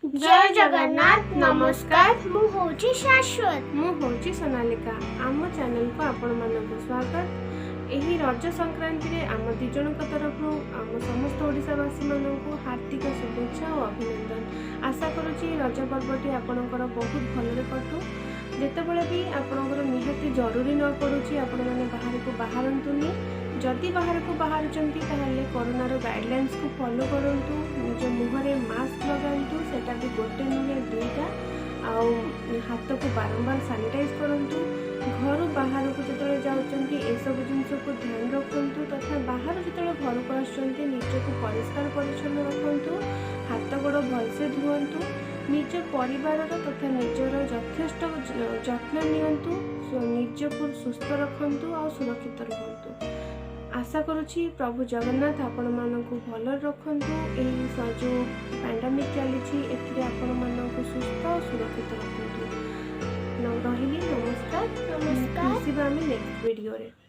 ଜୟ ଜଗନ୍ନାଥ। ନମସ୍କାର, ମୁଁ ହେଉଛି ଶାଶ୍ୱତ। ମୁଁ ହେଉଛି ସୋନାଲିକା। ଆମ ଚ୍ୟାନେଲକୁ ଆପଣମାନଙ୍କୁ ସ୍ୱାଗତ। ଏହି ରଜ ସଂକ୍ରାନ୍ତିରେ ଆମ ଦୁଇ ଜଣଙ୍କ ତରଫରୁ ଆମ ସମସ୍ତ ଓଡ଼ିଶାବାସୀମାନଙ୍କୁ ହାର୍ଦ୍ଦିକ ଶୁଭେଚ୍ଛା ଓ ଅଭିନନ୍ଦନ। ଆଶା କରୁଛି ରଜ ପର୍ବଟି ଆପଣଙ୍କର ବହୁତ ଭଲରେ କଟୁ। ଯେତେବେଳେ ବି ଆପଣଙ୍କର ନିହାତି ଜରୁରୀ ନ ପଡ଼ୁଛି, ଆପଣମାନେ ବାହାରକୁ ବାହାରନ୍ତୁନି। ଯଦି ବାହାରକୁ ବାହାରୁଛନ୍ତି, ତାହେଲେ କରୋନାର ଗାଇଡ଼ଲାଇନ୍ସକୁ ଫଲୋ କରନ୍ତୁ। ନିଜ ମୁହଁରେ ମାସ୍କ ଲଗାନ୍ତୁ, ସେଟା ବି ଗୋଟେ ନୁହେଁ, ଦୁଇଟା। ଆଉ ହାତକୁ ବାରମ୍ବାର ସାନିଟାଇଜ୍ କରନ୍ତୁ। ଘରୁ ବାହାରକୁ ଯେତେବେଳେ ଯାଉଛନ୍ତି, ଏସବୁ ଜିନିଷକୁ ଧ୍ୟାନ ରଖନ୍ତୁ ତଥା ବାହାରୁ ଯେତେବେଳେ ଘରକୁ ଆସୁଛନ୍ତି, ନିଜକୁ ପରିଷ୍କାର ପରିଚ୍ଛନ୍ନ ରଖନ୍ତୁ। ହାତ ଗୋଡ଼ ଭଲସେ ଧୁଅନ୍ତୁ। ନିଜ ପରିବାରର ତଥା ନିଜର ଯଥେଷ୍ଟ ଯତ୍ନ ନିଅନ୍ତୁ। ନିଜକୁ ସୁସ୍ଥ ରଖନ୍ତୁ ଆଉ ସୁରକ୍ଷିତ ରୁହନ୍ତୁ। ଆଶା କରୁଛି ପ୍ରଭୁ ଜଗନ୍ନାଥ ଆପଣମାନଙ୍କୁ ଭଲରେ ରଖନ୍ତୁ। ଏହି ଯେଉଁ ପାଣ୍ଡାମିକ୍ ଚାଲିଛି, ଏଥିରେ ଆପଣମାନଙ୍କୁ ସୁସ୍ଥ ଆଉ ସୁରକ୍ଷିତ ରଖନ୍ତୁ। ରହିଲି, ନମସ୍କାର। ନମସ୍କାର। ମିଶିବା ଆମେ ନେକ୍ସଟ ଭିଡ଼ିଓରେ।